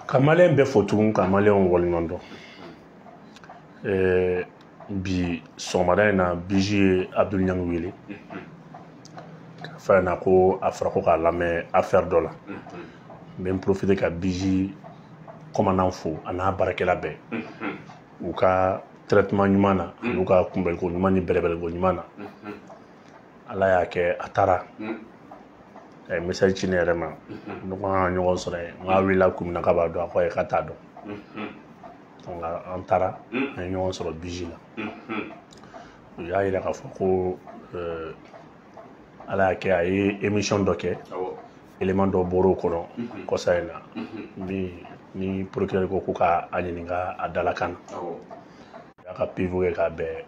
Ka maliyɛn bɛɛ fo tugun, ka maliyɛnw waleɲuman dɔn. Bi sɔgɔmada in na, BIJ ye Abdul Niang wele k'a fɔ a ɲɛna ko a fɔra ko k'a lamɛn affaire dɔ la. N bɛ n profiter ka BIJ commandant fo, a n'a baarakɛla bɛɛ, u ka traitement ɲuman na, n'u ka kunbɛliko ɲuman ni bɛrɛbɛrɛliko ɲuman na. Ala y'a kɛ, a taara a ye message ci ne yɛrɛ ma. Ne ko an ka ɲɔgɔn sɔrɔ yen. N k'a wulila kun min na, k'a b'a dɔn. A ko ayi, k'a t'a dɔn. Donc an taara, an ye ɲɔgɔn sɔrɔ BIJ la. U y'a yira k'a fɔ ko Ala y'a kɛ, a ye émission dɔ kɛ, élément dɔ bɔr'o kɔnɔ kɔsa in na, min ni procureur ko k'a ɲininka a dalakan na. A y'a ka PV kɛ k'a bɛn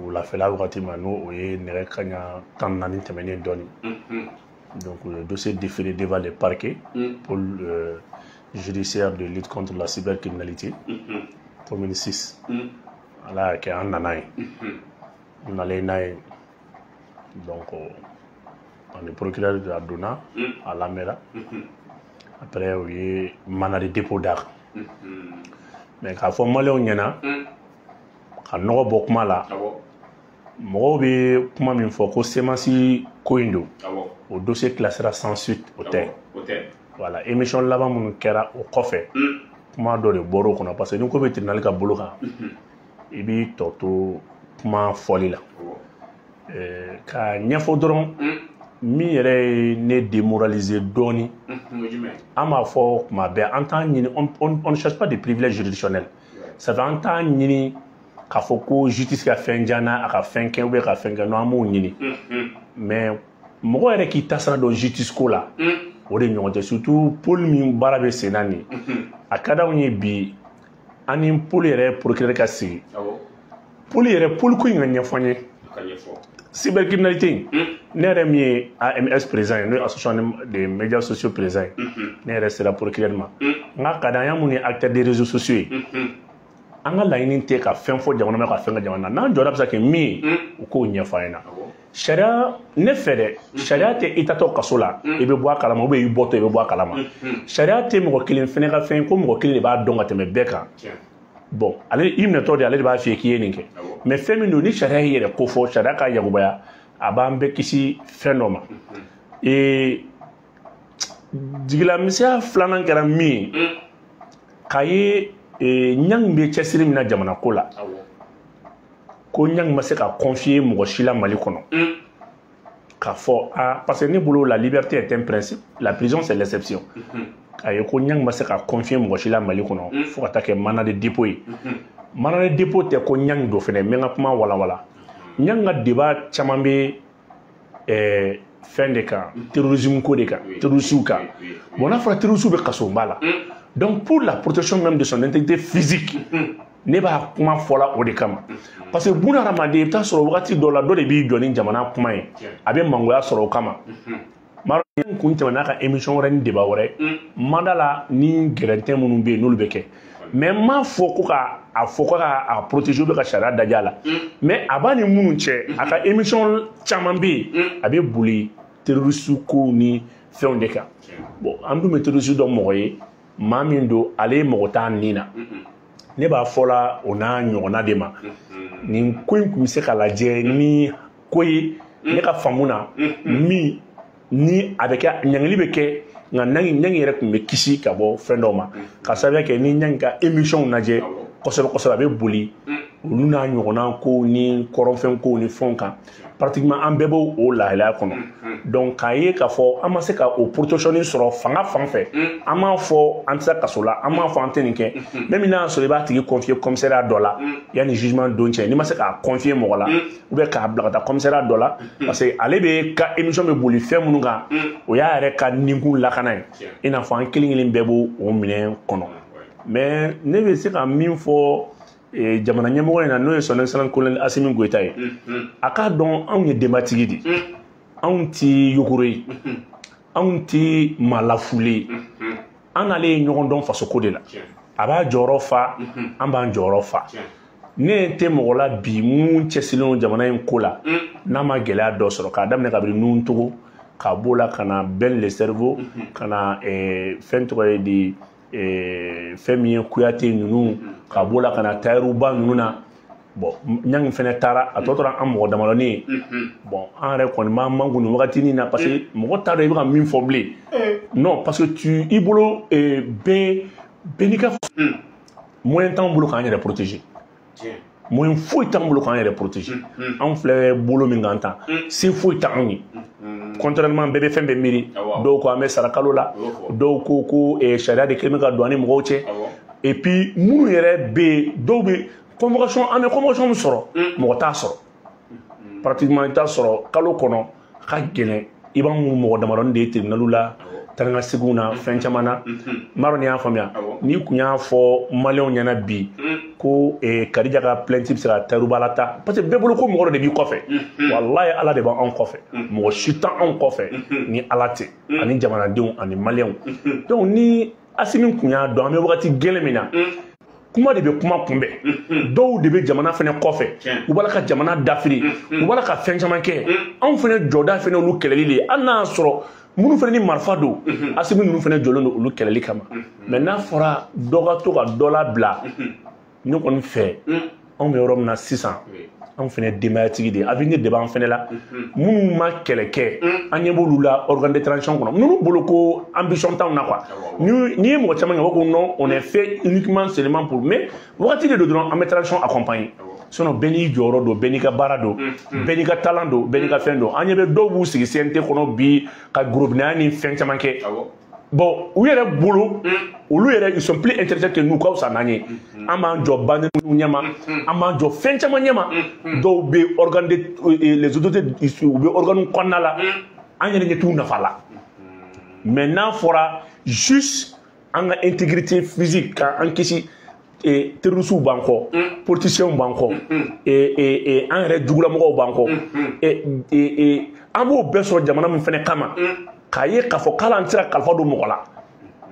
wulafɛla wagati ma, n'o o ye nɛgɛ kaɲa 14 tɛmɛnen dɔɔni. Donc le dossier déféré devant le parquet, pôle judiciaire de lutte contre la cybercriminalité, commune 6. Ala y'a kɛ, an nana ye, an nalen n'a ye. Donc ani procureur a donna, a lamɛnna. Après, u ye mandat de dépôt d'a kan. Mais k'a fɔ maliyɛnw ɲɛna, ka nɔgɔ bɔ kuma la, mɔgɔw bɛ kuma min fɔ ko CMAS ko in don, o dossier classera sans suite, o tɛ. Voilà, émission laban minnu kɛra o kɔfɛ, kuma dɔ de bɔra o kɔnɔ, parce que ni ko bɛ tribunal ka bolo kan, i b'i tɔ to kuma fɔli la. Ka ɲɛfɔ dɔrɔn, min yɛrɛ ye ne démoraliser dɔɔni, an b'a fɔ kuma bɛɛ, an t'an ɲini, on ne cherche pas de privilège juridictionnel. Ça fait an t'a ɲini k'a fɔ ko justice ka fɛn diya n'a a ka fɛn kɛ ou bien ka fɛn kɛ. Non, an m'o ɲini. Mais mɔgɔ yɛrɛ k'i tasira dɔn justice ko la, o de ɲɔgɔn tɛ, surtout pôle min baara bɛ sen na nin. A ka d'anw ye bi, an ni pôle yɛrɛ procureur ka sigi, pôle yɛrɛ, pôle ko in ka ɲɛfɔ an ye, cybercriminalité in. Ne yɛrɛ min ye AMS président ye, n'o ye association des médias sociaux président ye, ne yɛrɛ sera procureur ma. N ka ka d'an ye, minnu ye acteurs des réseaux sociaux ye, an ka laɲini tɛ ka fɛn fɔ jamana ma, ka fɛn kɛ jamana na. N'an jɔra bɛ se ka kɛ min ye, u k'o ɲɛfɔ an ɲɛna. Sariya, ne fɛ dɛ, sariya tɛ i tatɔ kaso la i bɛ bɔ a kalama, ou bien i bɔtɔ i bɛ bɔ a kalama. Sariya tɛ mɔgɔ kelen fɛnɛ ka fɛn ko mɔgɔ kelen de b'a dɔn ka tɛmɛ bɛɛ kan. Bon, ale i minɛtɔ de, ale de b'a f'i ye k'i ye nin kɛ. Mais fɛn min don, ni sariya y'i yɛrɛ ko fɔ, sariya ka yakubaya, a b'an bɛɛ kisi fɛn dɔ ma. Jigilamisɛnya filanan kɛra min ye, k'a ye Ɲangi bɛ cɛsiri min na jamana ko la, ko Ɲangi ma se ka confier mɔgɔ si la Mali kɔnɔ k'a fɔ a, parce que ne bolo, la liberté est un principe, la prison c'est l'exception. K'a ye ko Ɲangi ma se ka confier mɔgɔ si la Mali kɔnɔ fo ka taa kɛ mandat de dépôt ye. Mandat de dépôt tɛ ko Ɲangi don fɛnɛ, n bɛ n ka kuma walawala. Ɲangi ka débat caman bɛ fɛn de kan, terrorisme ko de kan, terroriste kan. Bon, n'a fɔra terroriste bɛ kasoba la, donc pour la protection même de son intégrité physique, ne b'a kuma fɔla o de kama. Parce que buna hadamaden, i bɛ taa sɔrɔ wagati dɔ la, dɔ de b'i jɔ ni jamana kuma ye, a bɛ mangoya sɔrɔ o kama. Kun tɛmɛ n'a ka émission wɛrɛ ni débat wɛrɛ mandat la ni gɛrɛntɛ minnu bɛ yen, n'olu bɛ kɛ. Mais n m'a fɔ ko ka a fɔ ko ka a protéger ou bien ka sariya daja la. Mais a b'a ni minnu cɛ, a ka émission caman bɛ yen, a bɛ boli terroriste kow ni fɛnw de kan. Bon, an dun bɛ terroriste dɔ mɔgɔ ye, maa min don, ale mɔgɔ t'a nin na. Ne b'a fɔla o n'a ɲɔgɔnna de ma. Nin ko in tun bɛ se ka lajɛ ni ko ye, ne ka faamu na, min ni a bɛ kɛ ɲangili bɛ kɛ, nka ɲangi yɛrɛ tun bɛ kisi ka bɔ fɛn dɔw ma, ka sababuya kɛ ni ɲangi ka émission lajɛ kosɛbɛ kosɛbɛ, a bɛ boli olu n'a ɲɔgɔnna kow ni kɔrɔnfɛn kow ni fɛnw kan. Pratiquement an bɛɛ b'o o lahalaya kɔnɔ. Donc k'a ye k'a fɔ an ma se ka o protection sɔrɔ fanga fan fɛ, an m'a fɔ an tɛ se kaso la, an m'a fɔ an tɛ nin kɛ. Même n'a y'a sɔrɔ i b'a tigi confier commissariat dɔ la yanni jugement don cɛ, n'i ma se k'a confier mɔgɔ la ou bien k'a bila ka taa commissariat dɔ la, parce que ale bɛ ka émission bɛ boli fɛn minnu kan, o y'a yɛrɛ ka ninkun lakana ye, i n'a fɔ an kelen kelen bɛɛ b'o o minɛn kɔnɔ. Mais ne bɛ se ka min fɔ jamana ɲɛmɔgɔ in na, n'o ye son excellence colonel Assimi Goïta ye, a k'a dɔn anw ye denbatigi de, anw ti yogoro ye, anw ti maa lafule ye. An n'ale ye ɲɔgɔn dɔn fasoko de la. A b'a jɔyɔrɔ fa, an b'an jɔyɔrɔ fa. Ne tɛ mɔgɔ la bi mun cɛsirilen don jamana in ko la n'a ma gɛlɛya dɔ sɔrɔ, k'a daminɛ kabini nun togo Ka b'o la ka na Ben le cerveau, ka na fɛn tɔgɔ ye di, fɛn min ye Kuyate ninnu, ka b'o la ka na Tayiruba ninnu na. Bon, Ɲangi fɛnɛ taara, a tɔ tora an mɔgɔ damadɔni ye. Bon, an yɛrɛ kɔni b'an makun nin wagatinin na, parce que mɔgɔ t'a dɔn i bɛ ka min fɔ bilen. Non, parce que tu i bolo bɛɛ bɛɛ n'i ka moyen t'anw bolo k'an yɛrɛ protéger. Moyen foyi t'an bolo k'an yɛrɛ protéger. Anw filɛ bolo min kan tan, se foyi t'anw ye. Contrairement, bɛɛ bɛ fɛn bɛɛ miiri. Dɔw ko an bɛ sara kalo la, dɔw ko ko sariya de kɛlen bɛ ka don an ni mɔgɔw cɛ. Et puis minnu yɛrɛ bɛ yen, dɔw bɛ convocation, an bɛ convocation min sɔrɔ, mɔgɔ t'a sɔrɔ. Pratiquement i t'a sɔrɔ kalo kɔnɔ, a ka gɛlɛn. I b'an mɔgɔ damadɔni de ye tribunal la, taa ni ka seginw na, fɛn caman na. N b'a dɔn n'i y'a faamuya. N'i kun y'a fɔ maliyɛnw ɲɛna bi ko Kadija ka plainte bɛ se ka Tayiruba la ta, parce que bɛɛ bolo ko mɔgɔ dɔ de b'i kɔfɛ. Walayi, Ala de b'anw kɔfɛ, mɔgɔ si t'anw kɔfɛ ni Ala tɛ, ani jamanadenw ani maliyɛnw. Donc ni Asimi kun y'a dɔn an bɛ wagati gɛlɛn min na, kuma de bɛ kuma kunbɛn. Dɔw de bɛ jamana fɛnɛ kɔfɛ, u b'a la ka jamana dafiri, u b'a la ka fɛn caman kɛ. Anw fɛnɛ jɔda fɛnɛ olu kɛlɛli de ye, hali n'a y'a sɔrɔ minnu fɛnɛ ni marifa don, Asimi ninnu fɛnɛ jɔlen don olu kɛlɛli kama. Mais n'a fɔra dɔ ka to ka dɔ labila, ne kɔni fɛ, anw bɛ yɔrɔ min na sisan, anw fɛnɛ denbayatigi de ye, avenir de b'an fɛnɛ la. Minnu ma kɛlɛ kɛ, an ɲɛ b'olu la organe de transition kɔnɔ, ninnu bolo ko ambition t'anw na quoi. N'i ye mɔgɔ caman kɛ, u b'a fɔ ko non, on est fait uniquement seulement pour, mais wagati de don dɔrɔn, an bɛ transition accompagner. Sinon bɛɛ n'i jɔyɔrɔ don, bɛɛ n'i ka baara don, bɛɛ n'i ka talent don, bɛɛ n'i ka fɛn don. An ɲɛ bɛ dɔw b'u sigi CNT kɔnɔ bi ka gorobinɛya ni fɛn caman kɛ. Bon, u yɛrɛ bolo, olu yɛrɛ, ils sont plus intelligents que nous, k'aw fisa n'an ye. An b'an jɔ bandiw ɲɛma, an b'an jɔ fɛn caman ɲɛma. Dɔw bɛ organe de les autorités, u bɛ organe kɔnɔna la, an yɛrɛ ɲɛ t'u nafa la. Mais n'a fɔra juste an ka intégrité physique, k'an kisi, terroristes b'an kɔ, politiciens b'an kɔ, an yɛrɛ jugulamɔgɔw b'an kɔ, an b'o bɛɛ sɔrɔ jamana min fɛnɛ kama, k'a ye k'a fɔ k'ale an tɛ se ka kalifa don mɔgɔ la,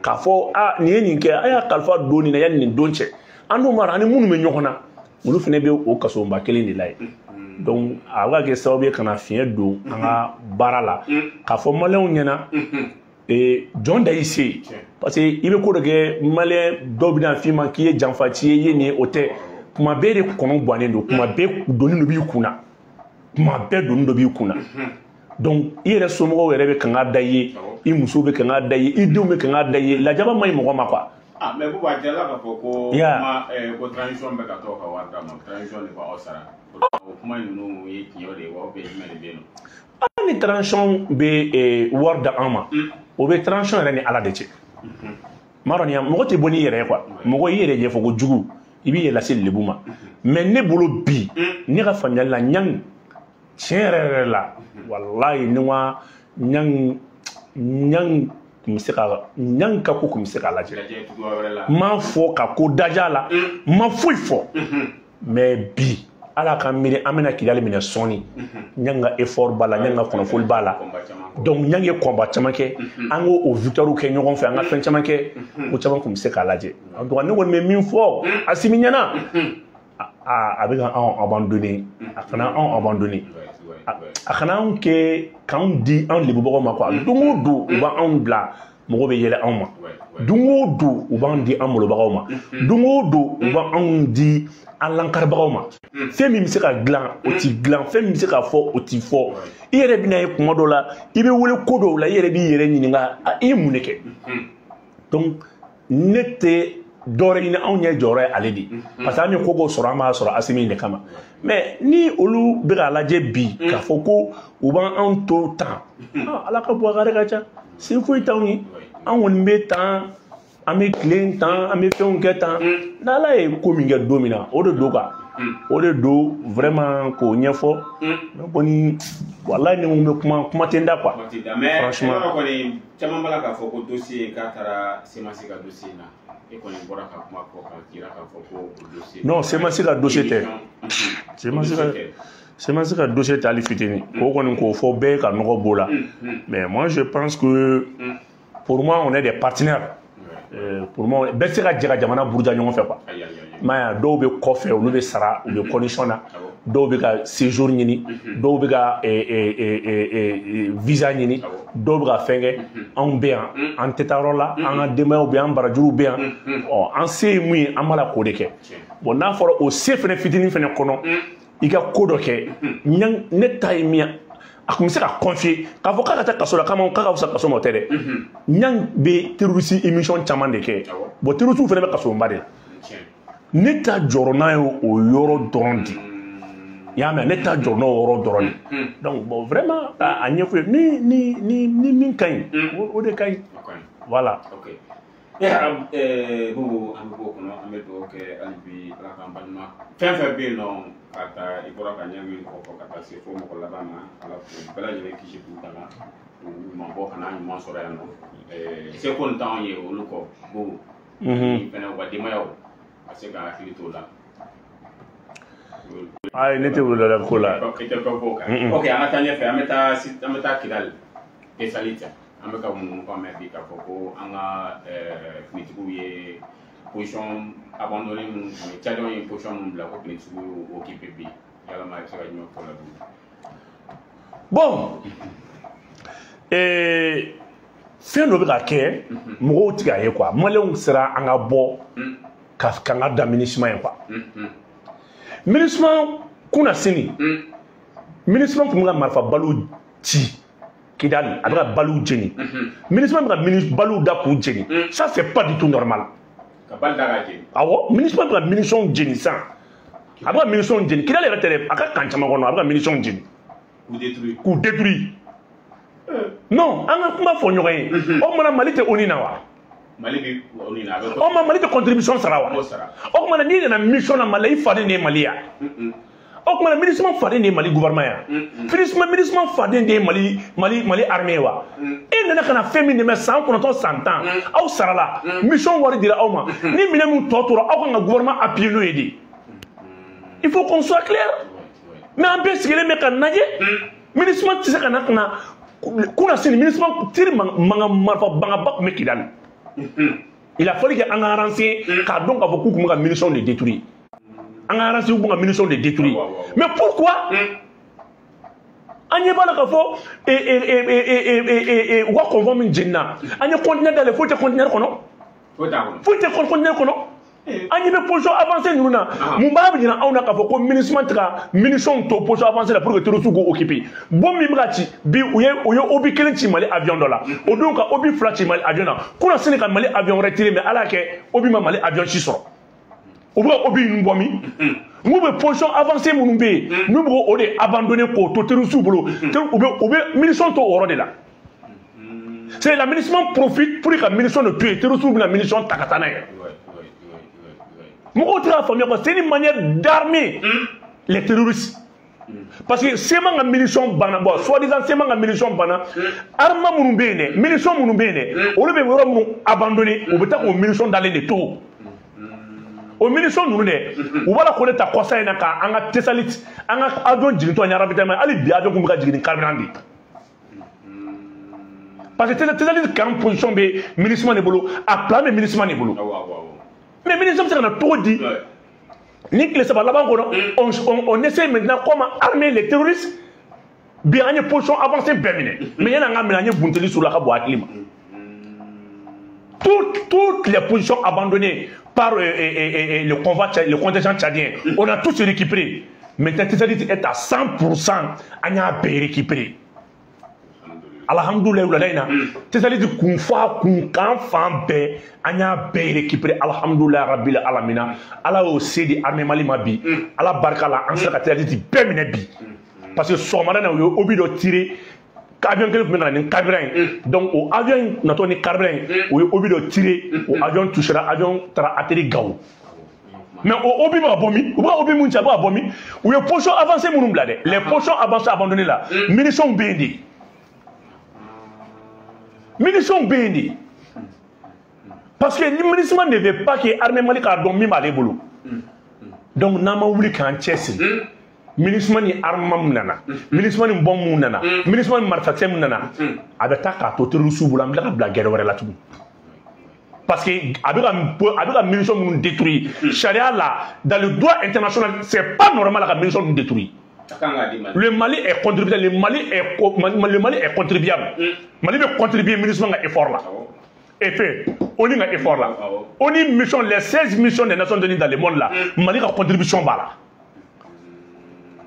k'a fɔ a nin ye nin kɛ, a y'a kalifa don nin na yanni nin don cɛ. An dun b'a dɔn, ani minnu bɛ ɲɔgɔn na, olu fɛnɛ bɛ o kasobonba kelen de la yen. Donc a bɛ ka kɛ sababu ye ka na fiɲɛ don an ka baara la, k'a fɔ maliyɛnw ɲɛna, jɔn da y'i se, parce que i bɛ ko dɔ kɛ, maliyɛn dɔw bɛna f'i ma k'i ye janfaci ye, i ye nin ye, o tɛ. Kuma bɛɛ de kɔnɔ gannen don, kuma bɛɛ doni dɔ b'i kun na, kuma bɛɛ doni dɔ b'i kun na. Donc i yɛrɛ somɔgɔw yɛrɛ bɛ kanga da i ye, i muso bɛ kanga da i ye, i denw bɛ kanga da i ye. Lajaba man ɲi mɔgɔ ma quoi. Ah, mais Buba, a jirala k'a fɔ ko kuma ko transition bɛ ka to ka wari d'a ma, transition de b'aw sara. O kuma ninnu ye tiɲɛ de ye wa, ou bien jumɛn de bɛ yen nɔ? Hali ni transition bɛ wari da an ma, o bɛ transition yɛrɛ ni Ala de cɛ. M'a dɔn, mɔgɔ tɛ bɔ n'i yɛrɛ ye quoi. Mɔgɔ i yɛrɛ ɲɛfɔ ko jugu, i b'i yɛrɛ lase lebu ma. Mais ne bolo bi, ne ka faamuyali la, Ɲangi tiɲɛ yɛrɛ yɛrɛ la, walayi, ni wa Ɲangi, Ɲangi tun bɛ se ka, Ɲangi ka ko tun bɛ se k'a lajɛ. N m'a fɔ ka ko daja la, n ma foyi fɔ. Mais bi, Ala ka miiri, an bɛna Kidali minɛ sɔɔni. Ɲangi ka effort b'a la, Ɲangi ka kunnafoni b'a la. Donc Ɲangi ye combat caman kɛ, an k'o victoire kɛ ɲɔgɔn fɛ, an ka fɛn caman kɛ, ko caman tun bɛ se k'a lajɛ. En tout cas, ne kɔni bɛ min fɔ Asimi ɲɛna, a bɛ ka anw abandonner, a kana anw abandonner, a kana anw kɛ k'anw di anw lebubagaw ma quoi. Don o don u b'anw bila, mɔgɔw bɛ yɛlɛ anw ma. Don o don u b'an di an malobagaw ma. Don o don u b'anw di an lankaribagaw ma. Fɛn min bɛ se ka dilan, o ti dilan. Fɛn min bɛ se ka fɔ, o ti fɔ. I yɛrɛ bɛna ye kuma dɔw la, i bɛ wele ko dɔw la, i yɛrɛ b'i yɛrɛ ɲininka, i ye mun de kɛ? Donc ne tɛ dɔwɛrɛ ɲini, anw ɲɛ jɔyɔrɔ ye ale de ye, parce que an bɛ ko ko sɔrɔ, an b'a sɔrɔ Asimi de kama. Mais ni olu bɛ k'a lajɛ bi k'a fɔ ko u b'an to tan, Ala ka bɔ a ka ca, se foyi t'anw ye. An kɔni bɛ tan, an bɛ tilen tan, an bɛ fɛnw kɛ tan. N'Ala ye ko min kɛ don min na, o de don quoi, o de don vraiment k'o ɲɛfɔ. Ne kɔni, walayi, ni n bɛ kuma, kuma tɛ n da quoi. Franchement, kɔni caman b'a la k'a fɔ ko dossier k'a taara CMAS ka dossier na. E kɔni bɔra ka kuma fɔ k'a jira k'a fɔ ko o dossier. Non, CMAS ka dossier tɛ. CMAS ka dossier tɛ hali fitinin. O kɔni k'o fɔ bɛɛ ka nɔgɔ b'o la. Mais moi je pense que pour moi on est des partenaires. Pour moi, bɛɛ tɛ se ka jɛ ka jamana buruja ɲɔgɔn fɛ quoi. I m'a ye, dɔw bɛ kɔfɛ, olu bɛ sara, u bɛ condition na. Dɔw bɛ ka séjour ɲini, dɔw bɛ ka visa ɲini, dɔw bɛ ka fɛn kɛ. Anw bɛ yan, an tɛ taa yɔrɔ la, an ka denbayaw bɛ yan, an barajuruw bɛ yan. Ɔ, an se ye mun ye, an b'a la k'o de kɛ. Bon, n'a fɔra o se fɛnɛ fitinin fɛnɛ kɔnɔ, i ka ko dɔ kɛ, ne ta ye min ye, a tun bɛ se ka confier k'a fɔ k'a ka taa kaso la, k'a ka fisa kaso ma, o tɛ dɛ. Ɲang bɛ terroriste émission caman de kɛ. Bon, terroriste fɛnɛ bɛ kasoba de la. Ne ta jɔrɔ n'a ye o yɔrɔ dɔrɔn de. I y'a mɛn, ne ta jɔrɔ n'o yɔrɔ dɔrɔn de. Donc bon, vraiment, a ɲɛfɔ ye ni min ka ɲi, o de ka ɲi. Voilà. Ok. Boubou, an bɛ bɔ o kɔnɔ, an bɛ dugawu kɛ hali bi Ala k'an balima fɛn fɛn bɛ yen nɔ, ka taa i bɔra ka ɲɛ min tɔgɔ fɔ, ka taa se fo mɔgɔ laban ma, Ala k'u bɛɛ lajɛlen kisi k'u tanga, k'u ɲuman bɔ ka n'a ɲuman sɔrɔ yan nɔ. Seko nin t'anw ye olu kɔ, Boubou. Ni fɛnɛ u ka denbayaw ka se ka hakili t'o la. Ayi, ne tɛ wele ko la. I tɛ fɛn fɔ o kan. Ok, an ka taa ɲɛfɛ, an bɛ taa Kidali, Tessalit. An bɛ ka munumunu mɛn bi k'a fɔ ko an ka finitigiw ye position abandonné minnu tun ye, Tchadiens ye position minnu bila, ko finitigiw y'o occupé bi. Yalama i bɛ se ka jumɛn fɔ o la bi? Bon, fɛn dɔ bɛ ka kɛ, mɔgɔw tɛ k'a ye quoi. Maliyɛnw sera an ka bɔ ka k'an ka da MINUSMA ye quoi. MINUSMA kunna sini, MINUSMA tun bɛ ka marifa baliw ci Kidali, a bɛ ka baliw jeni. MINUSMA bɛ ka baliw da k'u jeni. Ça, c'est pas du tout normal. Ka bali da k'a jeni. Awɔ, MINUSMA bɛ ka munitions jeni sisan. A bɛ ka munitions jeni. Kidali yɛrɛ tɛ dɛ, a ka camp caman kɔnɔ, a bɛ ka munitions jeni. K'u détruire. K'u détruire. Non, an ka kuma fɔ ɲɔgɔn ye. O kumana Mali tɛ ONU na wa? Mali bɛ ONU na, a bɛ. O ma Mali tɛ contribution sara wa? O sara. O kumana n'i nana mission na Mali la, i faden de ye Mali ya. O kumana MINUSMA faden de ye Mali gouvernement ya. MINUSMA faden de ye Mali armée wa. E nana ka na fɛn min dɛmɛ san 9 san 10, aw sarala, mission wari dira aw ma. Ni minɛn min tɔ tora, aw kan ka gouvernement appuyer n'o ye de. Il faut qu'on soit clair. Mais an bɛɛ sigilen bɛ ka lajɛ. MINUSMA tɛ se ka na ka na kunna sini, MINUSMA tiri mankan marifa bangaba tun bɛ Kidali. Il a fallu que an ka renseigner k'a dɔn k'a fɔ k'u tun bɛ ka munitions de détruire. An ka renseigner, k'u bɛ ka munitions de détruire. Mais pourquoi? An ɲɛ b'a la k'a fɔ u ka convoi min jenina, an ye conteneur dayɛlɛ, foyi tɛ conteneur kɔnɔ. Foyi tɛ conteneur kɔnɔ. An ɲɛ bɛ position avancée ninnu na. Mun b'a jira anw na k'a fɔ ko MINUSMA tɛ ka munitions to position avancée la pour que terroristes k'u occuper? Bombe min bɛ ka ci bi, u ye obus kelen ci Mali avion dɔ la. O don ka obus fila ci Mali avion na. Kunna sini ka Mali avion wɛrɛ tirer, mais Ala y'a kɛ obus ma Mali avion si sɔrɔ. U bɛ ka obus ninnu bɔ min? N'u bɛ position avancée minnu bɛ yen, n'u bɛ k'o de abandonner k'o to terroristes bolo, u bɛ munitions to o yɔrɔ de la. C'est la MINUSMA profite pour que munitions de tuer, terroristes bɛna munitions ta ka taa n'a ye. Mɔgɔw tɛ k'a faamuya quoi, c'est une manière d'armer les terroristes. Parce que CMA ka munition banna, bon, soi-disant CMA ka munition banna, armement minnu bɛ yen dɛ, munition minnu bɛ yen dɛ, olu bɛ yɔrɔ minnu abandonné, u bɛ taa k'o munition dalen de to. O munition ninnu dɛ, u b'a la k'o de ta kɔsa in na k'an ka Tessalit, an ka avion jigintɔ ni ravitaillement, hali bi avion kun bɛ ka jigin ni carburant de ye. Parce que Tessalit camp position bɛ MINUSMA de bolo, a plan bɛ MINUSMA de bolo. Mais MINUSMA bɛ se ka na cogo di? Ni tile 3 laban kɔnɔ, on essaie maintenant comment armer les terroristes. Bi an ye position avancée bɛɛ minɛ, mais yanni an ka minɛ, an ye bunteli sɔrɔ a ka bon hakili ma. Toutes les positions abandonnées par le convoi, le contingent tchadien, on a tous récupéré. Maintenant, Tessalit est à 100%, an y'a bɛɛ récupéré. Alhamdoulilah, wulada in na, Tessalit kun fɔ a kun kan fan bɛɛ, an y'a bɛɛ récupéré. Alhamdoulilah rabbil alamina. Ala y'o se di armée Mali ma bi. Ala barika la, an sera ka Tessalit bɛɛ minɛ bi. Parce que sɔgɔmada in na, u ye obus dɔ tiré, avion kelen tun bɛ na ni carburant ye. Donc o avion in natɔ ni carburant ye, u ye obus dɔ tiré, o avion touchera, avion taara atterri Gao. Mais o obus bɛ ka bɔ min? U bɛ ka obus mun ci, a bɛ ka bɔ min? U ye position avancée minnu bila dɛ, les positions avancées abandonnées là, munitions bɛ yen de. Munitions bɛ yen de. Parce que MINUSMA ne veut pas que armée Mali k'a dɔn min b'ale bolo. Donc n'an ma wuli k'an cɛsiri, MINUSMA ni armement min nana, MINUSMA ni bombe mun nana, MINUSMA ni marifakisɛ min nana, a bɛ taa k'a to terroristes bolo, an bɛ tila ka bila guerre wɛrɛ la tugun. Parce que a bɛ ka munition minnu détruire charia la, dans le droit international, c'est pas normal ka munition ninnu détruire. Le Mali est contribuable, le Mali est contribuable. Mali bɛ contribuer MINUSMA ka effort la. Et fait, on a un effort là. On a une mission, les 16 missions des Nations Unies dans le monde là. Mali a contribution là.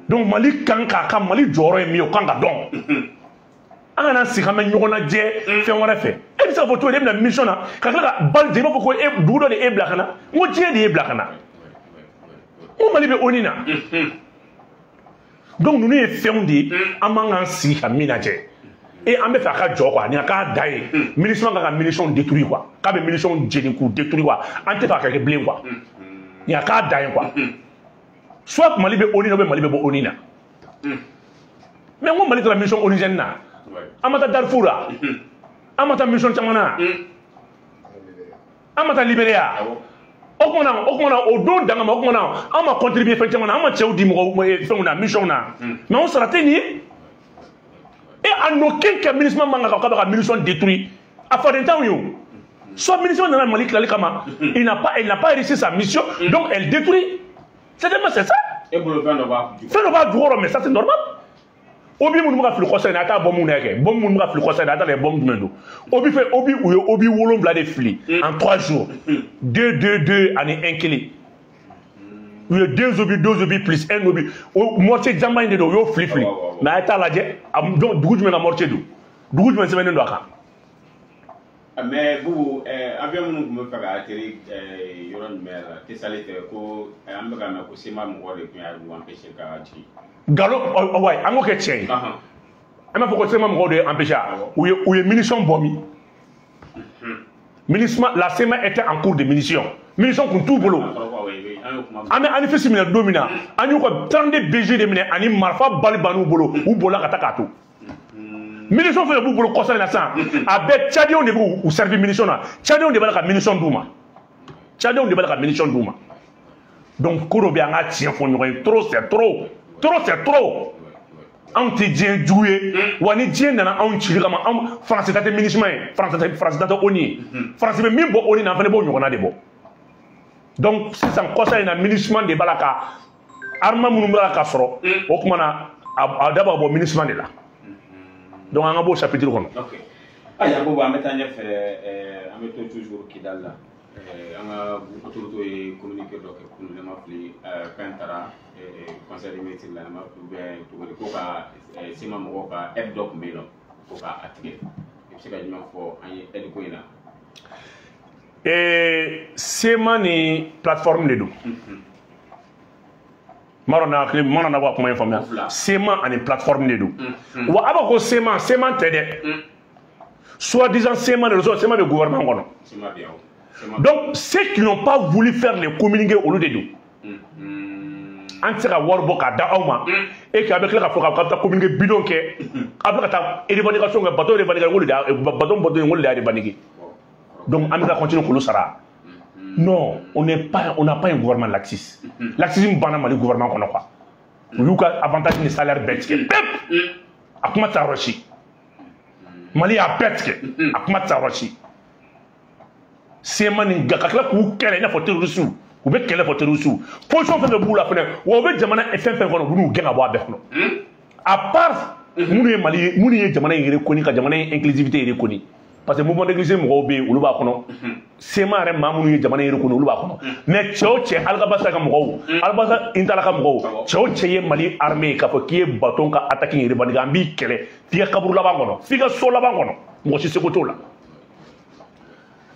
Donc Mali kan ka Mali jɔyɔrɔ ye min ye, o kan ka dɔn. An kana sigi an bɛ ɲɔgɔn lajɛ fɛn wɛrɛ fɛ. E bɛ se ka fɔ cogo di e bɛna mission na ka tila ka bali i b'a fɔ ko e dugu dɔ de e bila ka na. N ko diɲɛ de y'e bila ka na. N ko Mali bɛ ONU na. Donc ninnu ye fɛnw de ye an man k'an sigi ka min lajɛ. Et an bɛ fɛ a ka jɔ quoi, ni a k'a da ye MINUSMA ka munition détruire quoi, k'a bɛ munition jeni k'u détruire quoi, an tɛ fɛ a ka kɛ bilen quoi, ni a k'a da ye quoi. Soit Mali bɛ ONU na ou bien Mali bɛ bɔ ONU na. Mais n ko Mali taara mission onusienne na, an ma taa Darfour la, an ma taa mission caman na, an ma taa Libéria. O kumana o don danga ma, o kumana an ma contribuer fɛn caman na, an ma cɛw di mɔgɔw fɛnw na, mission na, mais on sara tɛ nin ye. Et en aucun cas, MINUSMA man kan ka munition détruire. A faden t'anw ye o. Soit MINUSMA nana Mali tilali kama, il n'a pas réussi sa mission, donc elle détruit. Certainement c'est ça. E bolo fɛn dɔ b'a fɛn dɔ b'a jukɔrɔ, mais ça c'est normal. Obi minnu bɛ ka fili kɔsa in na, a t'a bɔ mun na kɛ. Bɔn minnu bɛ ka fili kɔsa in na, a t'a lajɛ bɔn jumɛn don. Obi fɛ, obi u ye obi 7 de fili en 3 jours. 2 2 2 ani 1 kelen. U ye 2 obi 2 obi plus 1 obi. O mortier janba in de don, u y'o fili fili. Mais a ye t'a lajɛ, donc dugu jumɛn ka mortier don? Dugu jumɛn sɛbɛnnen don a kan? Mais Boubou, avion minnu tun bɛ fɛ ka atterrir yɔrɔ jumɛn la, Tessali tɛ ko an bɛ ka mɛn ko CMA mɔgɔw de tun y'a empêcher ka jigin. Nkalon, wayi, an k'o kɛ tiɲɛ ye. An b'a fɔ ko CMA mɔgɔw de ye empêcher, u ye munition bɔ min? MINUSMA, la CMA était en cours de munition. Munition kun t'u bolo. An bɛ Anifisi minɛ don min na, an y'u ka 32 BG de minɛ ani marifa bali bann'u bolo, u bolila ka taa k'a to. Munition fɛn fɛn b'u bolo kɔsa in na sisan, a bɛɛ Tchadiens de b'u servir munition na. Tchadiens de b'a la ka munition d'u ma. Tchadiens de b'a la ka munition d'u ma. Donc ko dɔ bɛ yen, an ka tiɲɛ fɔ ɲɔgɔn ye. Trop c'est trop. Trop c'est trop. Anw tɛ diɲɛ jugu ye, wa ni diɲɛ nana anw cili kama, anw Faransi ta tɛ MINUSMA ye, Faransi ta tɛ ONU ye. Faransi bɛ min bɔ ONU na, an fana b'o ɲɔgɔnna de bɔ. Donc sisan kɔsa in na, MINUSMA de b'a la ka armement minnu b'a la ka sɔrɔ, o tuma na a da b'a bɔ MINUSMA de la. Donc an ka b'o chapitre kɔnɔ. Ok. Ayiwa Boubou, an bɛ taa ɲɛfɛ, an bɛ to toujours Kidal la. An ka autorité ye communiqué dɔ kɛ kunun, ne ma fili, fɛn taara conseil des ministres la, ne ma fili, ou bien cogo di, ko ka CMA mɔgɔw ka aide dɔ tun bɛ yen nɔ, ko k'a tigɛ. I bɛ se ka jumɛn fɔ an ye aide ko in na? CMA ni plateforme de don. M'a dɔn n'a b'a kuma in faamuya. CMA ani plateforme de don. Wa a b'a ko CMA, CMA tɛ dɛ. Soi-disant CMA de don, CMA bɛ gouvernement kɔnɔ. Donc ceux qui n'ont pas voulu faire les communiqués, olu de don. An tɛ se ka wari bɔ k'a da aw ma, et que a bɛ tila k'a fɔ k'a bɛ taa communiqué bidon kɛ, a bɛ ka taa revendication kɛ, bateau revendiqué, olu de y'a bateau bɔtɔ olu de y'a revendiqué. Donc an bɛ ka continuer k'olu sara. Non, on n'est pas, on n'a pas un gouvernement laxiste. Laxisme banna Mali gouvernement kɔnɔ quoi. U y'u ka avantage ni salaire bɛɛ tigɛ pewu. A kuma tɛ taa yɔrɔ si. Mali y'a bɛɛ tigɛ. A kuma tɛ taa yɔrɔ si. CMA ni ka tila k'u kɛlɛ i n'a fɔ terroriste, u bɛ kɛlɛ fɔ terroriste. Position fɛn fɛn b'u la fɛnɛ, wa u bɛ jamana fɛn fɛn kɔnɔ, u bɛ n'u gɛn ka bɔ a bɛɛ kɔnɔ. À part minnu ye Mali, minnu ye jamana in reconnu, ka jamana in inclusivité reconnu. Parce que mouvement d'église mɔgɔw bɛ yen, olu b'a kɔnɔ. CMA yɛrɛ maa minnu ye jamana in reconnu, olu b'a kɔnɔ. Mais cɛ o cɛ, Algabasa ka mɔgɔw, Algabasa Intala ka mɔgɔw, cɛ o cɛ ye Mali armée k'a fɔ k'i ye bateau ka attaque in revendiquer, an b'i kɛlɛ f'i ka kaburu laban kɔnɔ, f'i ka so laban kɔnɔ, mɔgɔ si seko t'o la.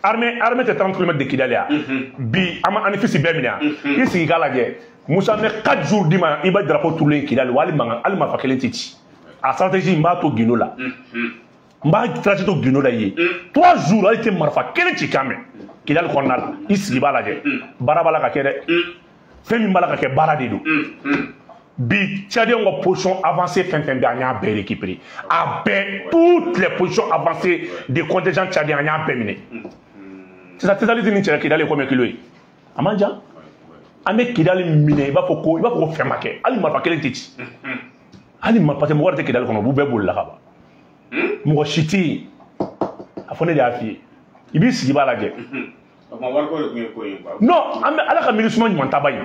Armée tɛ 30 km de Kidal ya. Bi an ma Anifisi bɛɛ minɛ yan. I sigi k'a lajɛ. Musa, n bɛ 4 jours d'i ma, i bɛ drapeau turulen Kidal, wa hali mankan, hali marifa kelen tɛ ci. A stratégie n b'a to gindo la. N b'a stratégie to gindo la i ye. 3 jours hali tɛ marifa kelen ci kan mɛn Kidal kɔnɔna la. I sigi b'a lajɛ. Baara b'a la ka kɛ dɛ. Fɛn min b'a la ka kɛ baara de don. Bi Tchadiens ka position avancée fɛn fɛn bɛ, an y'a bɛɛ récupéré. A bɛɛ, toutes les positions avancées des contingents tchadiens, an y'a bɛɛ minɛ. Sisan Tessali ni cɛ Kidal ye combien kilo ye? A man jan. An bɛ Kidal minɛ, i b'a fɔ ko fɛn ma kɛ. Hali marifa kelen tɛ ci. Hali marifa, parce que mɔgɔ wɛrɛ tɛ Kidal kɔnɔ, u b'u bɛɛ bolila ka ban. Mɔgɔ si tɛ yen. A fɔ ne de y'a f'i ye. I b'i sigi i b'a lajɛ. Non, an bɛ Ala ka MINUSMA ɲuman taba ye.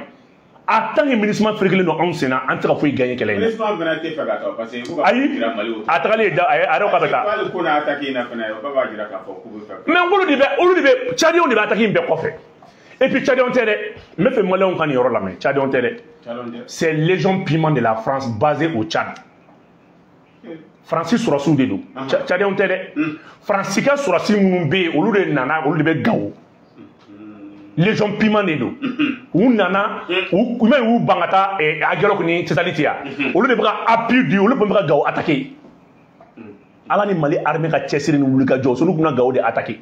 A tant que MINUSMA ferekelen don anw sen na, an tɛ ka foyi gagner kɛlɛ in na. Ayi, a tagalen da a yɛrɛ k'a bɛ taa. Mais olu de bɛ Tchadiens de bɛ attaque in bɛɛ kɔfɛ. Et puis Tchadiens tɛ dɛ, n bɛ fɛ Maliens ka nin yɔrɔ lamɛn, Tchadiens tɛ dɛ. C'est Légion Piment de la France basée au Tchad. Faransi sɔrɔsiw de don. Tchadiens tɛ dɛ. Faransi ka sɔrɔsi minnu bɛ yen, olu de nana, olu de bɛ Gawo. Légion Piment de don. U nana, u même y'u ban ka taa Aguelhok ni Tessalit yan. Olu de bɛ ka appui di, olu bɛ ka Gawo attaquer. Ala ni Mali armée ka cɛsiri ni wulikajɔ, olu tun bɛna Gawo de attaquer.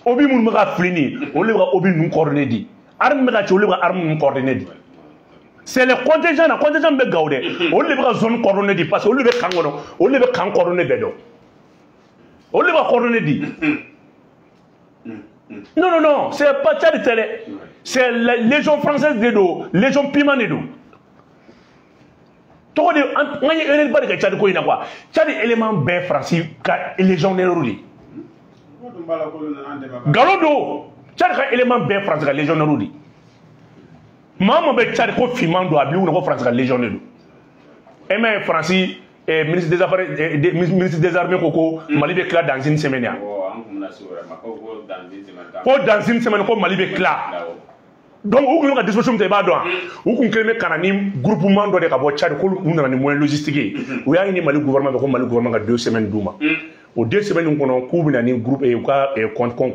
Obus minnu bɛ ka fili nin, olu de bɛ ka obus ninnu coordonnées di. Arme bɛ ka ci, olu de bɛ ka arme ninnu coordonnées di. C'est les contingents na, contingent bɛ Gawo dɛ. Olu de bɛ ka zone coordonnées di parce que olu de bɛ camp kɔnɔ, olu de bɛ camp coordonnées bɛɛ dɔn. Olu de bɛ ka coordonnées di. Non, non, non, c'est pas Tchad tɛ dɛ. C'est la Légion française de don, Légion Piment de don. Tɔgɔ de an ye erreur ba de kɛ Tchad ko in na quoi. Tchad élément bɛɛ Faransi ka légionnaire de. Nkalon don. Tchad ka élément bɛɛ Faransi ka légionnaire de. Maa o maa bɛ Tchad ko finman don, a b'i kunna ko Faransi ka légionnaire don. E m'a ye Faransi ministre des affaires, ministre des armées ko Mali bɛ tila dans une semaine yan. Ko dans une semaine ko Mali bɛ tila. Donc u kun ka disposition min ta, i b'a dɔn wa? U kun kɛlen bɛ ka na ni groupement dɔ de ka bɔ Tchad, ko u nana ni moyen logistique ye. U y'a ɲini Mali gouvernement fɛ ko Mali gouvernement ka 2 semaines d'u ma. O 2 semaines in kɔnɔ, k'u bɛna ni groupe u ka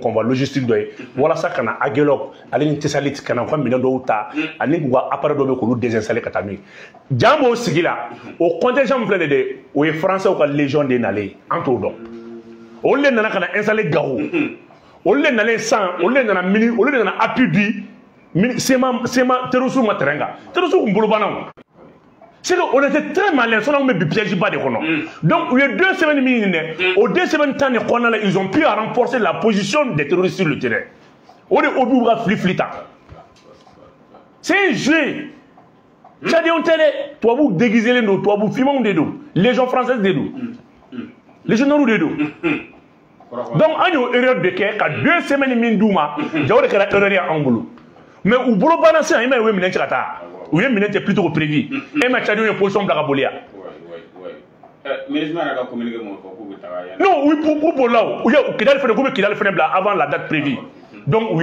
convoi logistique dɔ ye walasa ka na Aguelhok ale ni Tessalit, ka na u ka minɛn dɔw ta ani k'u ka appareil dɔw bɛ k'olu désinstaller ka taa n'u ye. Jan b'o sigi la, o contingent min filɛ nin ye dɛ, o ye français ka légion de nalen ye, an t'o dɔn. Olu de nana ka na installer Gao. Olu de nalen sisan, olu de nana mini, olu de nana appui di CMA CMA terroristes ma terrain kan. Terroristes kun bolo banna o. C'est que on était très malin, sinon on bɛ bi piège ba de kɔnɔ. Donc u ye 2 semaines min ɲini dɛ, o 2 semaines temps de kɔnɔna la, ils ont pu renforcer la position des terroristes sur le terrain. O de obus ka fili fili ta. C'est un jeu. Tchadiens tɛ dɛ, tubabu déguisé len don, tubabu finmanw de don, Légion française de don. Légionnaires de don. Donc an y'o erreur de kɛ ka 2 semaines min d'u ma, ja o de kɛra erreur ye anw bolo. Mais u bolo banna sisan, i m'a ye u ye minɛn cɛ ka taa. U ye minɛn cɛ plutôt que prévu. E ma Tchadiens ye position bila ka boli yan. Non, u bolila o. U ye Kidali fɛnɛ, k'u bɛ Kidali fɛnɛ bila avant la date prévue. Donc u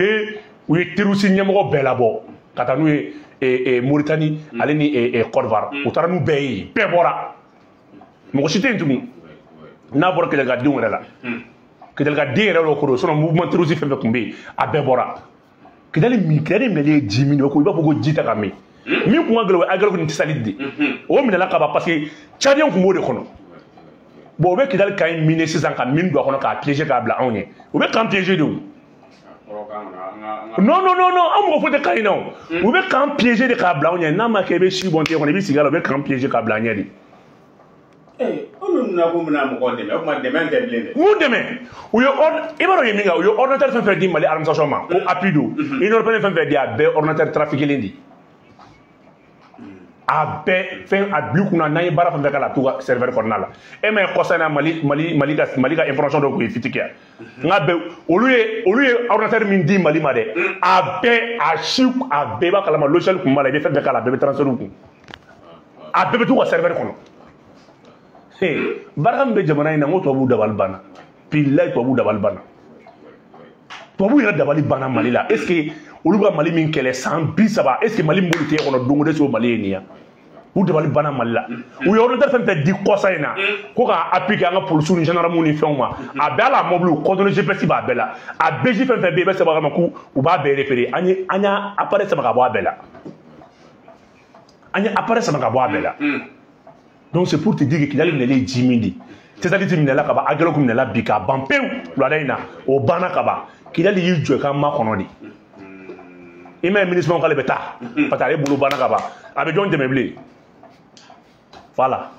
ye terroriste ɲɛmɔgɔ bɛɛ labɔ ka taa n'u ye Mauritanie ale ni Côte d'Ivoire. U taara n'u bɛɛ ye, bɛɛ bɔra. Mɔgɔ si tɛ yen tugun. N'a bɔra Kidali yɛrɛ la. Kidali ka den yɛrɛ dɔ ko don, sinon mouvement terroriste fɛn fɛn tun bɛ yen, a bɛɛ bɔra. Kidali min, Kidali minɛli ye ji min ye, ko i b'a fɔ ko ji ta ka min. Min kun ka gɛlɛn, o ye Aguelhok ni Tessalit de. O minɛla ka ban parce que Tchadien kun b'o de kɔnɔ. Bon, u bɛ Kidali camp in miner sisan ka mine don a kɔnɔ k'a piéger k'a bila anw ɲɛ. U bɛ camp piéger de o. Non, non, non, non, an mɔgɔ foyi tɛ camp in na o. U bɛ camp piéger de k'a bila anw ɲɛ. N'a ma kɛ i bɛ si bɔn tigɛ kɔnɔ, i bɛ sigi a la, u bɛ camp piéger k'a bila an ɲɛ de. Olu nana ko bɛna mɔgɔw dɛmɛ, o tuma dɛmɛ tɛ bilen dɛ. Mun dɛmɛ? U ye i b'a dɔn u ye min kɛ, u ye ordinateur fɛn fɛn di Mali administration ma ko appui don. Union européenne fɛn fɛn di, a bɛɛ ordinateur trafiqué de. A bɛɛ fɛn a bil'i kunna n'an ye baara fɛn fɛn k'a la, a t'u ka serveur kɔnɔna la. E ma ye kɔsa in na Mali ka information dɔw kun ye fuite kɛ yan. N ka bɛɛ olu ye ordinateur min di Mali ma dɛ, a bɛɛ a si a bɛɛ b'a kalama, logiciel kun b'a la, i bɛ fɛn fɛn k'a la, a bɛɛ bɛ transfert kun. A bɛɛ bɛ t'u ka serveur kɔnɔ. Barika min bɛ jamana in na, n ko tubabuw dabali banna, bilayi, tubabuw dabali banna, tubabuw yɛrɛ dabali banna Mali la. Est ce que olu bɛ ka Mali min kɛlɛ san 30, est ce que Mali min b'olu tɛgɛ kɔnɔ don o don, est ce que o Mali ye nin ye? U dabali banna Mali la. U ye ordinateur fɛn fɛn di kɔsa in na ko k'a appliquer an ka polisiw ni gendarmew ni fɛnw ma, a bɛɛ hali a mobili coordonnées GPS b'a bɛɛ la, a BJ fɛn fɛn bɛ yen, i bɛ sɛbɛn a kama k'u u b'a bɛɛ référé. An y'a appareil sama ka bɔ a bɛɛ la, an ye appareil sama ka bɔ a bɛɛ la. Donc c'est pour te dire que Kidali minɛlen ye ji min de, Tessalit minɛla ka ban, Aguelhok minɛla bi k'a ban pewu wulada in na, o banna ka ban. Kidali y'i jɔ i ka makɔnɔ de. I m'a ye MINUSMA k'ale bɛ taa parce que ale bolo banna ka ban, a bɛ jɔn dɛmɛ bilen? Voilà.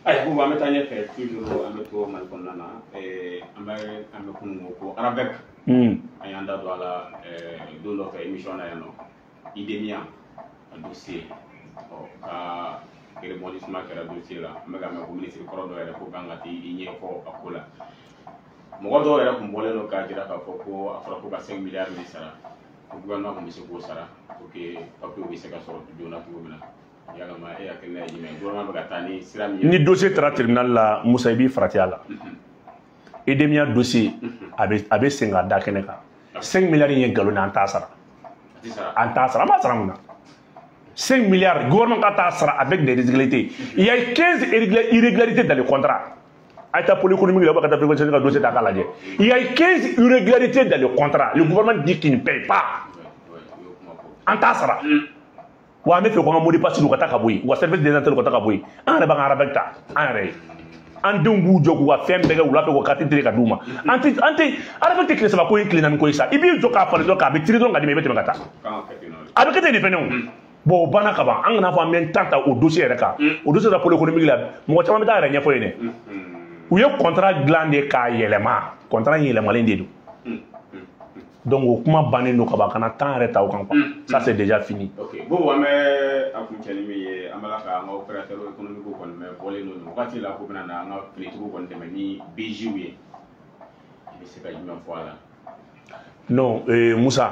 Ayi, Bubu, an bɛ taa ɲɛfɛ toujours, an bɛ to Mali kɔnɔna na. An bɛ kunun ko RAVEC, an y'an da don a la don dɔ fɛ émission na yan nɔ, Idemia a dossier, ɔ ka rebondissement kɛra dossier la. An bɛ ka mɛn ko ministre kɔrɔ dɔ yɛrɛ ko kan ka t'i ɲɛfɔ a ko la. Mɔgɔ dɔw yɛrɛ kun bɔlen don k'a jira k'a fɔ ko a fɔra ko ka 5 milliards de sara, ko gouvernement kun bɛ se k'o sara pour que papier bɛ se ka sɔrɔ joona cogo min na. Yalama e hakilina ye jumɛn ye? Gouvernement bɛ ka taa ni sira min ye. Ni dossier taara tribunal la, Musa, i b'i farati a la. EDMIA dossier a bɛ sen ka da kɛnɛ kan. 5 milliards in ye nkalon ye, an t'a sara. An t'a sara, an b'a sara mun na? 5 milliards, gouvernement ka t'a sara avec des irrégularités. Il y a 15 irrégularités dans le contrat. A ye taa pôle économique la, ou ka taa pôle ka dossier ta k'a lajɛ. Il y a 15 irrégularités dans le contrat. Le gouvernement dit qu'il ne paye pas. An t'a sara. Wa an bɛ fɛ ko an ka mot de passe u ka taa ka bɔ yen, u ka service des antennes u ka taa ka bɔ yen. An yɛrɛ b'an ka arabɛki ta, an yɛrɛ ye. An denw b'u jɔ k'u ka fɛn bɛɛ kɛ wula fɛ k'u carte tiré ka d'u ma. An tɛ arabɛki tɛ tile saba ko ye, tile naani ko ye sa. I b'i jɔ k'a falen dɔrɔn k'a bɛ tiré dɔrɔn ka d'i ma, i bɛ tɛmɛ ka taa. A bɛ kɛ ten de fɛnɛ o. Bon, o banna ka ban. An kana fɔ an bɛ temps ta o dossier yɛrɛ kan. O dossier ta pôle économique la, mɔgɔ caman bɛ taa yɛrɛ ɲɛfɔ yen dɛ. U ye contrat dilan de k'a yɛlɛma, contrat in yɛlɛmalen de don. Donc o kuma bannen don ka ban, kana temps yɛrɛ ta o kan quoi. Ça c'est déjà fini. Ok, bon, an bɛ a kuncɛ ni min ye, an b'a la ka an ka opérateur économique kɔni bɛ bɔlen don nin wagati la k'u bɛna na an ka finitigiw kɔni dɛmɛ ni BJw ye. I bɛ se ka jumɛn fɔ a la? Non, Musa.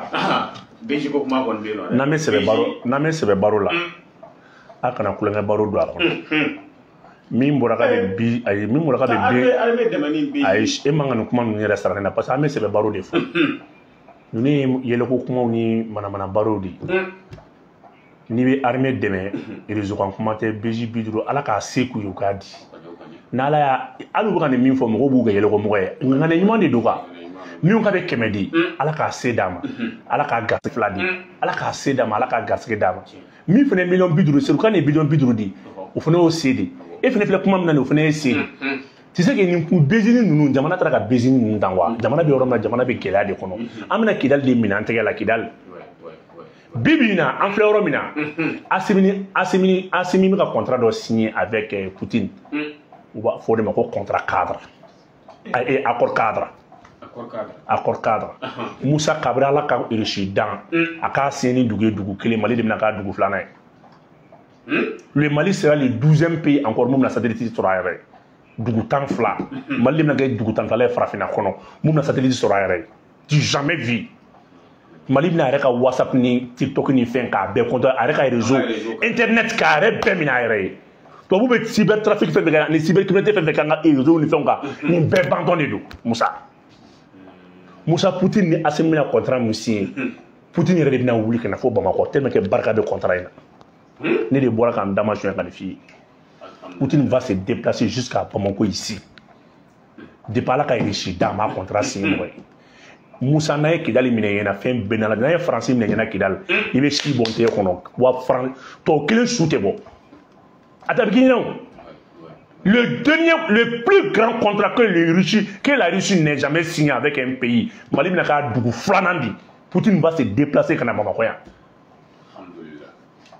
BJ ko kuma kɔni bɛ yen nɔ dɛ. N'an bɛ sɛbɛ baro la, a kana kulonkɛ baro don a kɔnɔ. Min bɔra ka bɛ bi, ayi, min bɔra ka bɛ bi, ayi, e man ka nin kuma ninnu yɛrɛ sara ne na, parce que an bɛ sɛbɛ baro de fɔ. Ninnu ye yɛlɛko kumaw ni manamana barow de ye. N'i bɛ armée dɛmɛ, réseau kan kuma tɛ, BJ 50, Ala k'a se k'u ye u k'a di. N'Ala y'a, hali u bɛ ka nin min fɔ, mɔgɔw b'u kɛ yɛlɛko mɔgɔ ye. Ŋaniya ɲuman de don quoi. Minnu ka bɛ 100 di, Ala k'a se d'a ma, Ala k'a garisɛgɛ 2 di, Ala k'a se d'a ma, Ala k'a garisɛgɛ d'a ma. Min fana ye miliyɔn 50, Seru ka nin miliyɔn 50 di, o fana y'o se de. E fana filɛ kuma min na nin, o fana ye se de. Tu sais que nin bezini ninnu, jamana taara ka bezini ninnu dan quoi. Jamana bɛ yɔrɔ min na, jamana bɛ gɛlɛya de kɔnɔ. An bɛna Kidali de minɛ an tɛgɛ la, Kidali. Bi bi in na, an filɛ yɔrɔ min na, Assimi bɛ ka contrat dɔ signer avec Poutine. U b'a fɔ o de ma ko contrat cadre. Accord cadre. Accord cadre. Musa kabiri Ala ka Russie dan, a k'a sen ni dugu ye dugu kelen, Mali de bɛna k'a dugu filanan ye. Le Mali sera le 12e pays encore mun bɛna satellite sɔrɔ a yɛrɛ ye. Dugu 12. Mali de bɛna kɛ dugu 12 ye farafinna kɔnɔ, mun bɛna satellite sɔrɔ a yɛrɛ ye. Du jamais vu. Mali bɛna a yɛrɛ ka WhatsApp ni TikTok ni fɛn k'a bɛɛ compte, a yɛrɛ ka réseau internet k'a yɛrɛ bɛɛ minɛ a yɛrɛ ye. Tubabu bɛ cyber trafic fɛn fɛn kɛ ni cyber criminalité fɛn fɛn kɛ an ka réseau ni fɛnw kan, nin bɛɛ bantɔ de don Musa. Musa, Poutine ni Assimi bɛna contrat min signé, Poutine yɛrɛ de bɛna wuli ka na fo Bamakɔ tellement que barika bɛ contrat in na. Ne de bɔra k'an dama suɲɛ ka nin f'i ye. Poutine va se déplacer jusqu'à Bamako ici. Depuis Ala ka Russie da, a m'a contrat signé mɔgɔ ye. Musa, n'a ye Kidali minɛ ɲɛna, fɛn bɛɛ n'a la, n'a ye Faransi minɛ ɲɛna Kidali, i bɛ si bɔ n tɛgɛ kɔnɔ, wa tɔ kelen su tɛ bɔ. A tɛ k'i ɲɛna o. Le dernier, le plus grand contrat que la Russie n'ait jamais signé avec un pays, Mali bɛna k'a dugu filanan di. Poutine va se déplacer ka na Bamakɔ yan.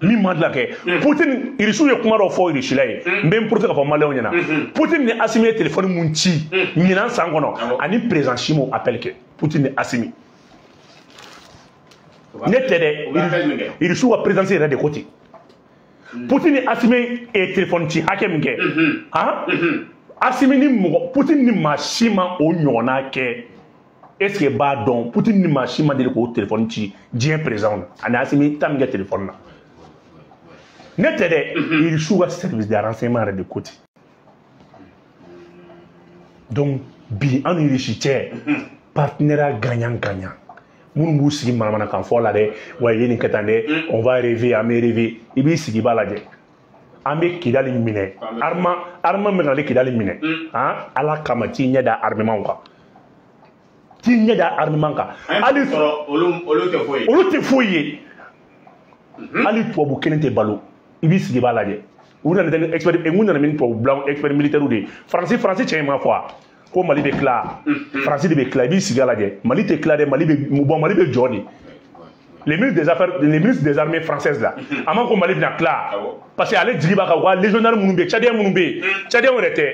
Min ma dilan kɛ, Poutine, Russiw ye kuma dɔ fɔ Russie la ye, n bɛ n profiter k'a fɔ Maliyɛnw ɲɛna. Poutine ni Assimi ye téléphone mun ci ɲinan san kɔnɔ, ani président si m'o appel kɛ. Poutine ni Assimi. Ne tɛ dɛ, Russiw ka présidence yɛrɛ de ko ten. Poutine ni Assimi ye téléphone ci hakɛ min kɛ, han, Assimi ni mɔgɔ, Poutine ni maa si ma o ɲɔgɔnna kɛ. Est-ce que b'a dɔn, Poutine ni maa si ma deli k'o téléphone ci diɲɛ président na, ani Assimi ta min kɛ téléphone na. Ne tɛ dɛ, Russiw ka service de renseignement yɛrɛ de ko ten. Donc bi an ni Russie cɛ, partenariat gagnant gagnant. Minnu b'u sigi manamanakan fɔ la dɛ, wa i ye nin kɛ tan dɛ, on va rêver, an bɛ rêver, i b'i sigi i b'a lajɛ. An bɛ Kidali minɛ, armement bɛ ka ale Kidali minɛ, han, Ala kama t'i ɲɛ da armement kan. T'i ɲɛ da armement kan. Hali olu tɛ foyi ye. Olu tɛ foyi ye. Hali tubabu kelen tɛ balo. I b'i sigi i b'a lajɛ. U nana ni expert, u nana ni tubabu blanc expert militaire de ye. Faransi cɛ in ma fɔ wa? Ko Mali bɛ tila, Faransi de bɛ tila, i b'i sigi a lajɛ. Mali tɛ tila dɛ, Mali bɛ bon, Mali bɛ jɔ de. Les ministres des affaires, les ministres des armées françaises là, a ma ko Mali bɛna tila, parce que ale jigi b'a kan u ka légionnaire minnu bɛ yen, Tchadien minnu bɛ yen, Tchadien yɛrɛ tɛ,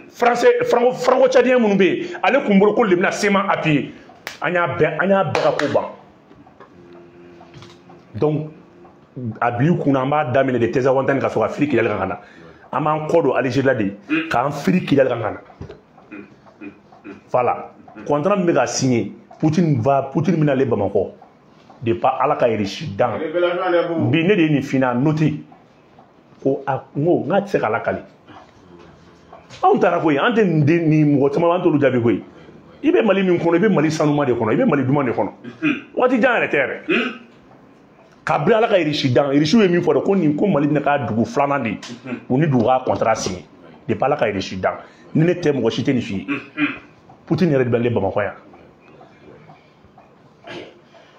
français, franco tchadien minnu bɛ yen, ale kun bolo k'olu de bɛna CMA appuyer. An y'a bɛɛ ka ko ban. Donc a bil'i kunna, an b'a daminɛ de Tezawantani ka sɔrɔ ka firi Kidali kan ka na. An b'an kɔ don Algérie la de, k'an firi Kidali kan ka na. Voilà. Contrat min bɛ ka signer, Poutine bɛna ale Bamakɔ. Depuis Ala ka Russie dan. Bi ne de ye nin f'i ɲɛna noté. Ko a n ko n k'a tɛ se k'a lakali. Anw taara koyi, an tɛ nin den ni mɔgɔ caman an t'olu jaabi koyi. I bɛ Mali min kɔnɔ, i bɛ Mali sanuma de kɔnɔ, i bɛ Mali duman de kɔnɔ. Waati jan yɛrɛ tɛ yɛrɛ. Kabini Ala ka Russie dan, Russiw ye min fɔ dɛ, ko nin ko Mali bɛna k'a dugu filanan de ye. U ni dugu ka contrat signé. Depuis Ala ka Russie dan. Ni ne tɛ mɔgɔ si tɛ nin f'i ye. Poutine yɛrɛ de bɛ ale Bamakɔ yan.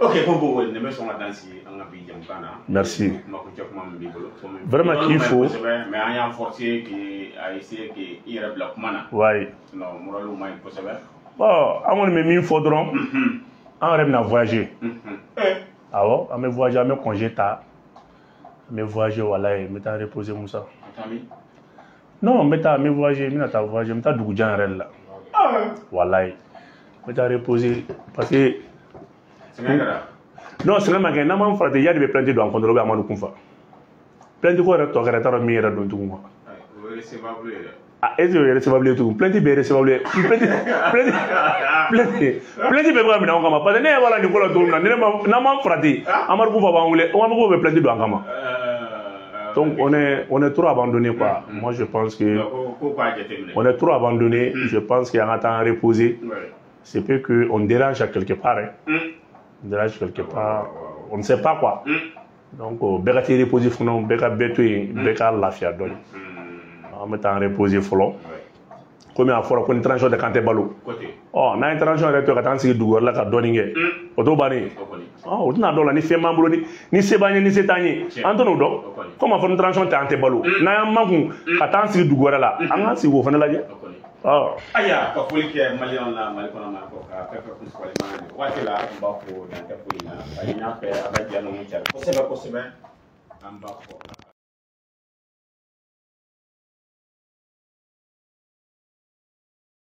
Ok, bon, ne bɛ sɔn ka dan sigi an ka bi jamukan na. Merci. Kuma kuncɛ kuma min b'i bolo. Vraiment qu'il faut. Mais an y'a forcé k'a essayer k'i yɛrɛ bila kuma na. Ouais. Sinon moral ma ɲi kosɛbɛ. Bon, an kɔni bɛ min fɔ dɔrɔn, an yɛrɛ bɛna voyager. Awɔ, an bɛ voyager, an bɛ congé ta. An bɛ voyager walayi, n bɛ taa reposer Musa. Non, n bɛ taa, n bɛ voyager, n bɛna taa voyager, n bɛ taa dugu jan yɛrɛ de la. Walayi, n bɛ taa reposer parce que. Non, sɛgɛn ma kɛ, n'an m'an farati, Iyad bɛ plainte don an contre ou bien Amadu Kunfa. Plainte ko yɛrɛ tɔ kɛra, t'a dɔn min yɛrɛ don tugun quoi. Ah, est-ce que o ye recevable ye tugun? Plainte bɛɛ ye recevable ye. Plainte bɛɛ bɛ ka minɛ anw kama parce que ne ɲɛ b'a la nin ko la cogo min na, ni ne ma n'an m'an farati, Amadu Kunfa b'an wele, Amadu Kunfa bɛ plainte don an kama. Donc on est trop abandonné quoi. Moi je pense que on est trop abandonné. Je pense qu'il y a un temps à reposer. C'est peu que on dérange à quelque part. Hein. On dérange quelque part, on ne sait pas quoi. Donc, bɛɛ ka t'i reposer fana, bɛɛ ka bɛɛ to yen, bɛɛ ka lafiya dɔɔni. An bɛ taa reposer fɔlɔ. Komi a fɔra ko ni transition tɛ k'an tɛ balo. Ɔ n'an ye transition yɛrɛ to yen ka taa an sigi dugu wɛrɛ la ka dɔɔni kɛ, o t'o bannen ye. O tɛna dɔn la ni fɛn b'an bolo ni se b'an ye ni se t'an ye, an tɛn'o dɔn. Komi a fɔra ni transition tɛ an tɛ balo. N'an y'an makun ka taa an sigi dugu wɛrɛ la, an k'an sigi k'o fana lajɛ. Ayiwa ka foli kɛ maliyɛnw na Mali kɔnɔ Mali kɔ kan fɛn fɛn kun sɔgɔlen b'an na nin waati la an b'a fo dan tɛ foyi la ka ɲini a fɛ a ka ja ninnu cari kosɛbɛ kosɛbɛ an b'a fɔ.